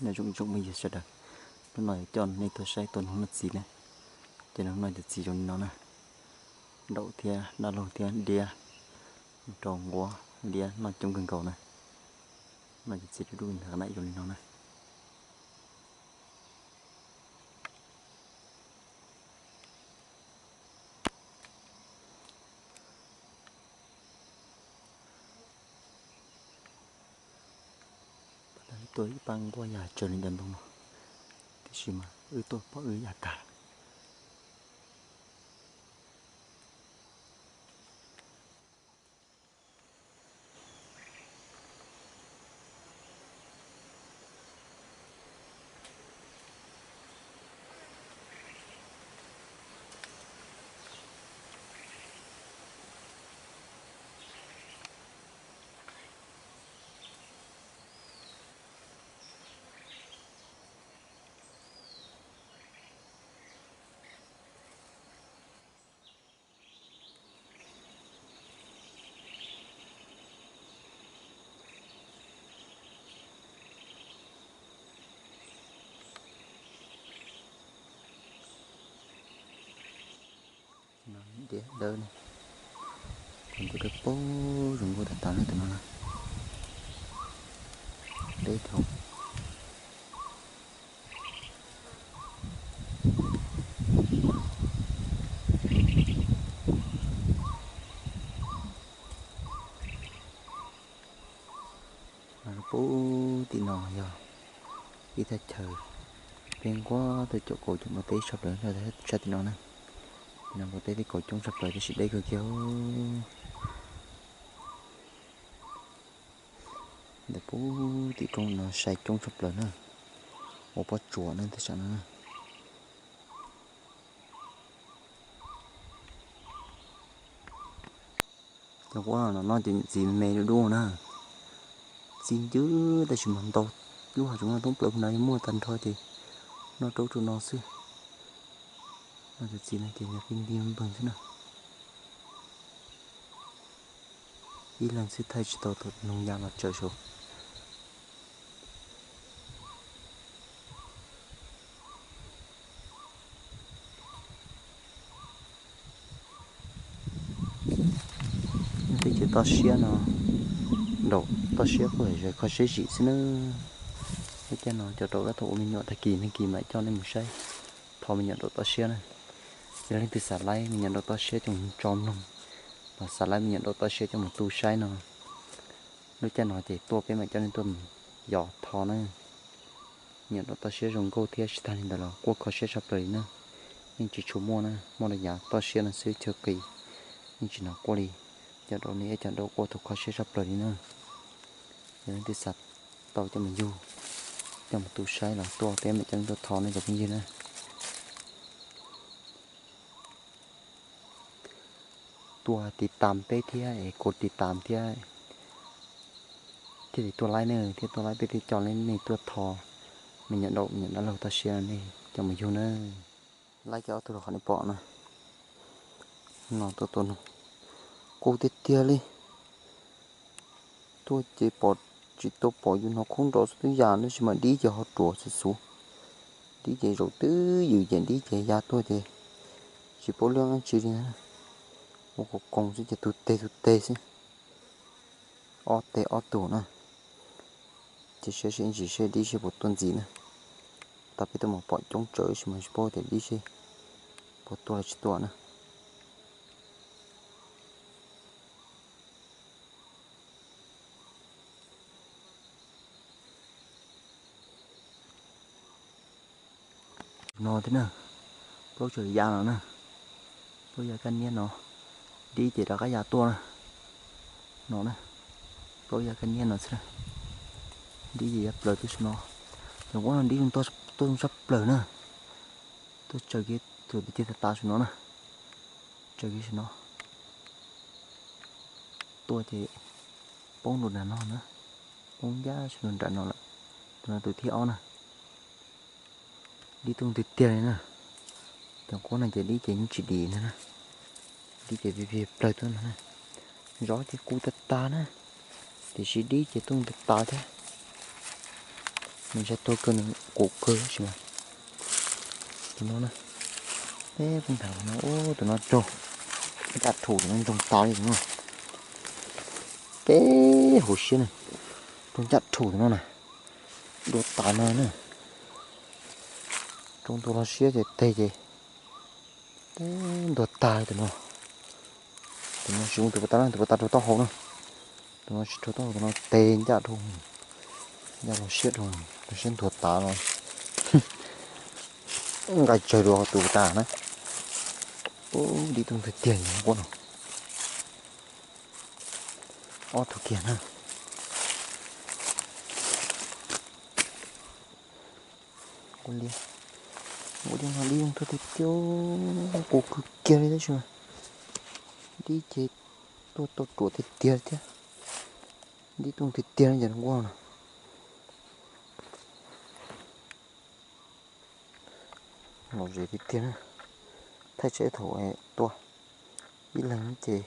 Nyob zoo ib tsoom phooj ywg sawv daws, hnub no yuav coj nej tuaj saib tua noog noj txiv na. Cov noog noj cov txiv zoo li no na, daum thiab dab laug thiab diab, rau nquab liab noj coob kawg nkaus na. Noj cov txiv dub dub ntag na zoo li no na. Tuaj ib pab nquab ya tsawv li cov ntoo no, tiam sis mas wb tuaj pom wb ya tag. Diab dawb ne, tus dawb paug zoo nkauj tas tas na tus no na. Deb dhau. Puag tim no yog ib thaj chaw peb nquab tuaj caum kaus caum npua teb tshaj plaws sab tim no na. Tim no npua teb thiab kaus coob tshaj plaws tab sis deb kawg kiag. Ntawm puag tim roob no sai coob tshaj plaws na, ua pob tsuas na tej sam no na. Cov nquab no noj cov nyuam txiv me me dub dub na, txi ncw tab sis mas ntau, lub hav zoov no thoob plaws no yeej muaj tag nrho ces noj raub rau no xwb. Noj cov txiv no ces yog pheej nti npawg xwb na. Ib leeg xwb thaij tsis tau tus noog ya los tsaws saud. Teb chaws toj siab no, nraum toj siab kuj yog kho siab zim xwb na. Lub caij no cov rau dab thaum ua me nyuam tag kis neeg kis mam coj nej mus saib tho me nyuam nraum toj siab na. Yog leej twg xav laib me nyuam nraum toj siab coj mus tso mloog, los xav laib me nyuam nraum toj siab coj mus tu saib no, lub caij no ces tuaj peb mam coj nej tuaj mus yos tho na. Me nyuam nraum toj siab zoo nkauj thiab tsis tag li ntawd los quaj kho siab tshaj plaws li na. Yeej tsis tshua muaj na, muaj rau yav toj siab no xwb chaw qis, yeej tsis hnov quaj li. Cov nraum no ib cov nraum quaj tau kho siab tshaj plaws li na. Yog leej twg xav tau coj mus yug, coj mus tu saib los tuaj peb mam coj nej tuaj tho na cov phooj ywg na. Tuaj tiv tam peb thiab es kuv tiv tam thiab, thiaj li tuaj laib ne, thiaj tuaj laib peb thiaj coj nej tuaj tho me nyuam nraum me nyuam dab laug toj siab nej coj mus yug na. Laib kiag ob tug los qhov nej pom na, no tuaj tua noog, qus tiag tiag li. Tuaj ces pom tsis tau pom yus hnov khoob nrov xwb twb yam tab sis mas dib ces ho ruam xwb xwb. Dib ces zaum twb ywm ces dib ces ya tuaj ces tsis paub liab dab tsi li. Ua qos qoos xwb ces tus teg tus teg xwb, ob teg ob tug na. Ces saib seb ntsis seb dib seb puas tuaj ntxiv na. Tag peb tuaj mus pom coob tsawv tab sis mas tsis paub tias dib seb puas tuaj los tsis tuaj na. No thiab na, plaub tsaws ya no na, plaub ya kaj niab no, dib ces rov qab ya tuaj na. No na, plaub ya kaj niab no xwb, dib ces ya plaws tuaj no. Cov nquab no dib tuaj zoo tshaj plaws na, tuaj tsaws kiag txuas tus ceg tas tas saum no na, tsaws kiag saum no. Tuaj ces poob rau nram no na, poob ncaj saum nram no lawm. Tus no tus thib ob na, dib tuaj tiag tiag li na. Cov nquab no ces dib ces yeej tsis dim ntag na, dib ces vij vij plaws tuaj no na. Zov ces qus tas tas na, tiam sis dib ces tuaj tas tas thiab. Nws sab tuag kawg, nws qus kawg tab sis mas tus no na, peb pheej tham no, tus no raug ncaj rhum, tus no ntsoog tas li tus no. Peb hauv siab na, raug ncaj rhum tus no na, dua tas no na. Raug ntua los siab ces teg ces teb ntuag tag tus no. Tus no tsis zoo tus puas tas na, tus puas tas raug taub hau na. Tus no tsis raug taub hau, tus no teg ncaj dhau, ncaj los siab dhau, los siab ntuag tas los nqaij tsawg dua tus puas tas na. Ub, dib tooj tiag tiag nquab no. Ob tug kiag na. Nquab liab, nquab liab no dib tooj tiag tiag, qus kawg kiag li tab sis mas dib ces tuaj tau ruam tiag tiag thiab. Dib tooj tiag tiag no ces nquab no. Lom zem tiag tiag na. Thaij tsam thaum tua, ib leeg ces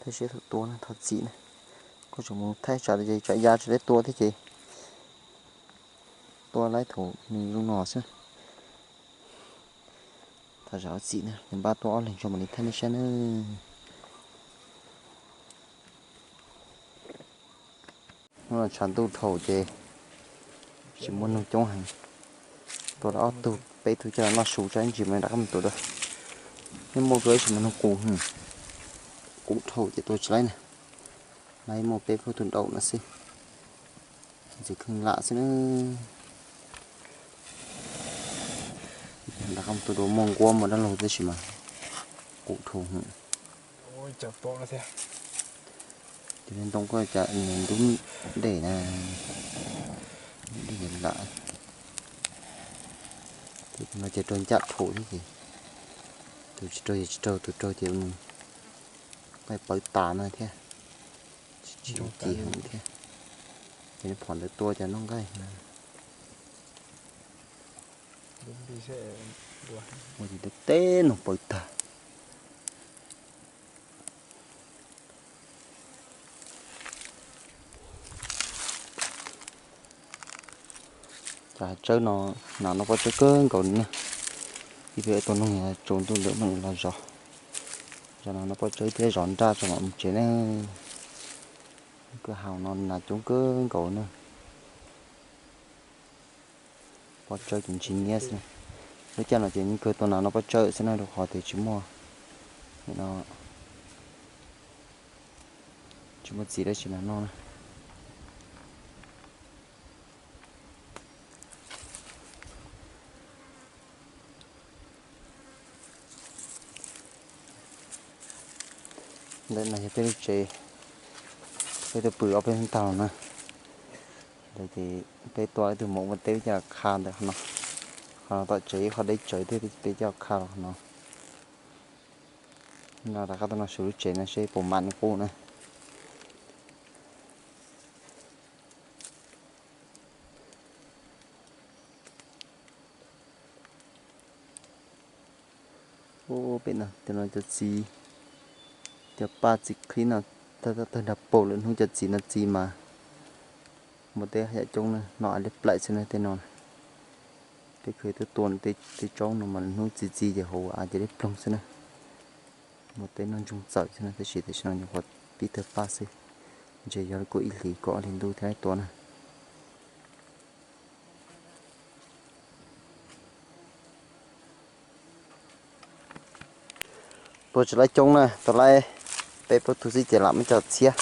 thaij tsam thaum tua na, thov txim na. Koj tseem mus thaij tsam ces tsam ya tsis tau tua thiab ces tua laib thaum nws zoo no xwb. Thov zam txim na, npaj tua ob leeg tso mam li thaij nej saib na. Hnub no tshav ntuj dhau ces tsis muaj noog coob heev. Tua lawm ob tug peb tug coj los noj su tso ib ntsis mam li rov qab mus tua dua. Yeej muaj kawg tab sis mas noog qus, qus dhau ces tua tsis laib na. Laib muaj peb plaub tug daum no xwb. Ntxim kheej lam xwb na. Rov qab mus tua dua, muaj nquab muaj dab laug tab sis mas qus dhau heev. Cov ntoo ko cas nws ntub dej na, dej lam. Ces tus no ces raug ncaj rhum thiab ces, tus tsis raug ces tsis raug, tus raug ces nws qaij pawv tas no thiab, tsis ci heev thiab. Ces nws phom ntawd tua ces noj nqaij na. Ua ces teb teb noog pawv tag. Cov hav tsawb no, nas no pob tsawb kawg nkaus li na. Ib pliag tua noog tsaus ntuj lawm mam li los zov. Zov nas no pob tsawb thiab zov nraj tso mam mus tsev na. Kwj ha no nas coob kawg nkaus na. Pob tsawb ces ntsis nyiab xwb. Lub caij no ces yeej kawg tua nas no pob tsawb xwb na, rau qhov tias tsis muaj, no, tsis muaj txiv dab tsi los noj na. Ntawm no yog peb lub tsev, peb tuaj pw ob peb hnub tag los na. Ntawd ces peb tua ib tug maum ua teb coj kha ntawm qhov no. Qhov no tom tsev ib qho deb tsawv thiab peb coj kha los qhov no. No rov qab tuaj noj su lub tsev no seb puas mam li qub na. Ub, pem no cov txiv, cov paj txiv qhib no, tawg nrag paug lawm hnub cov txiv no txi mas. Muaj teb yam coob na, no av liab plaim xwb na tej no. Peb kheev tuaj tua tej tsob no mas hnub txi txi ces hauv av ces liab ploog xwb na. Muaj teb noj ntsoog txawm xwb na, tab sis tam sim no nyuam qhuav pib tawg paj xwb. Ntshe yog li kuj ib hlis kaum ob hlis ntuj thiaj li tua na. Tua tsis laib coob na, tua laib peb plaub tug xwb ces lam muab coj txhiab,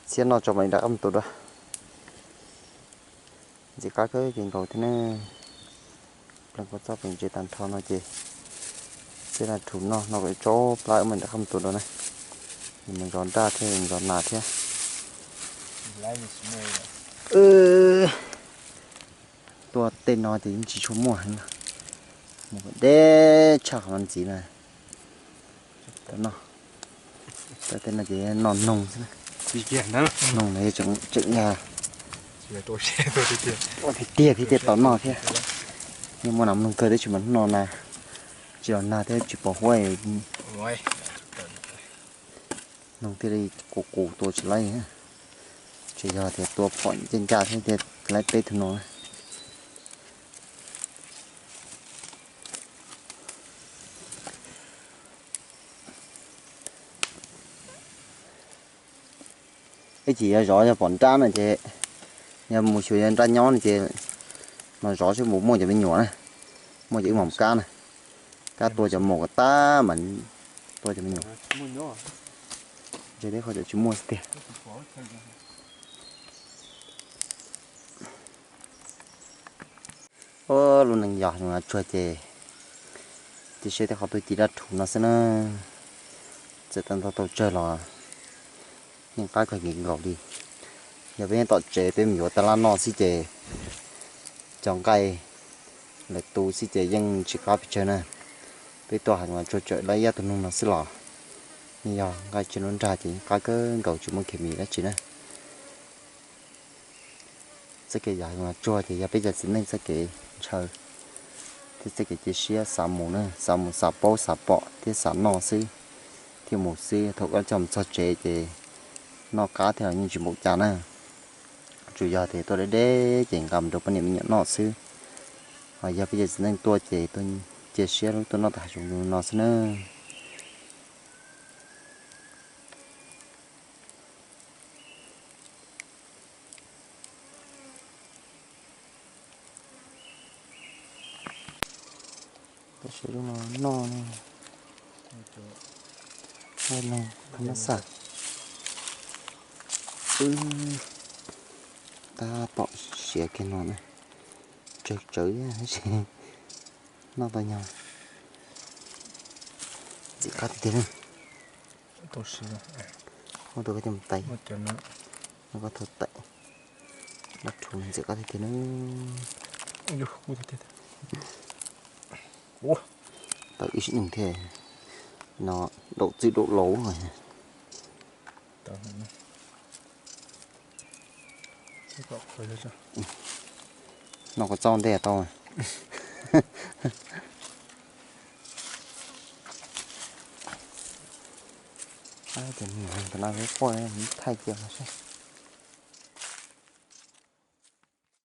txhiab noj tso mam li rov qab mus tua dua. Ntxim qab kawg kev nkaus thiab ne. Pleeg kua txob pleeg ntses tag nrho no ces txhiab na rhuv noj no kom tsau plab mam li rov qab mus tua dua na. Mus zov nraj thiab zov nas thiab. Tua tej no ces yeej tsis tshua muaj heev na, mus kom deb tshaj qhov no ntxiv na. Tau noj, tej no ces noj noog xwb na. Noog no tseem yog tiag tiag thiab ces tau noj thiab. Yeej muaj nas mloog kawg tab sis mas hnub no na tsis los nag thiab tsis pom huab, noog thiaj li qus qus tua tsis laib. Tsis yog tias tua phom ncaj ncaj thiab tias Laib peb tug no. Ib chim yog zov yog pom nrab no ces, yog mus xyuas yog nrab nyob no ces, mas zov seb puas muaj cov me nyuam na. Muaj ces wb mam kab na. Kab tua cov maum kom tag mas tua cov me nyuam. Ntshe teb qhov cov tsis muaj xwb tiag. Lub neej yog zoo no tsuag ces, cia siab tej qhov tuaj ci dab rhuv no xwb na. Txawm tau ntau tau tsawg los yeej qab kawg nkaus li. Yog peb nyob tom tsev peb mus yuav tas laj noj xwb ces, cov nqaij lawv tu xwb ces yeej tsis qab pes tsawg na. Peb tuaj hais mas tsuag tsawm lawv ib yam tus noog no xwb los, yeej yog nqaij tsiaj nruab nrag ces yeej qab kawg nkaus tsis muaj khes mis dab tsi na. Txoj kev yog tsuag ces yog peb cov txiv neej txoj kev ntshaw thiab txoj kev cia siab xav mus na, xav mus xav paub xav pom thiab xav noj xwb, thiaj mus xwb. Thaum koj coj mus txog tsev ces noj qab thiab los yeej tsis npaum cas na. Tsuas yog tias tuaj deb deb ces nqa mus rau poj niam me nyuam noj xwb. Ho yog peb cov txiv neej tuaj ces tuaj cia siab lub tuaj noj tau hav zoov no xwb na. Tab sis lub no noj, noj no noj xav. Tab tom siav kiag no na, tsawg tsawv tab sis noj tau nyog. Ntxim qab tiag tiag na. Ua tau koj coj mus tais, koj thau tais, dab rhuv ntxim qab tiag tiag na. Tau ib sim neej thiab no, daum txwj daum laus. Noj kua txob ntej tau. Tab tus no peb quaj thaij cia los seb.